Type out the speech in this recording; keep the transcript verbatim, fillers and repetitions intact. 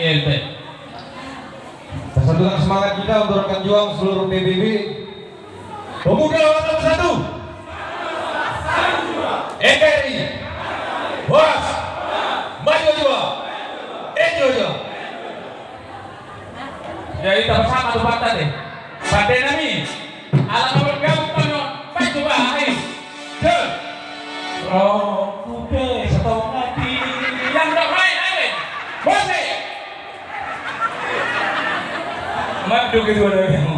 L P. Kita satukan semangat kita untuk rekan juang seluruh P B B. Pemuda Batam Bersatu. N K R I. Horas. Maju jua. Enjoy jua. Jadi, kita bersama tu partai deh. Partai nami. Ala bergabung kono. Baik, coba, ayo. Ke. Rokku ke setengah tiang dok main, ayo. Musik. Madu gitu ada.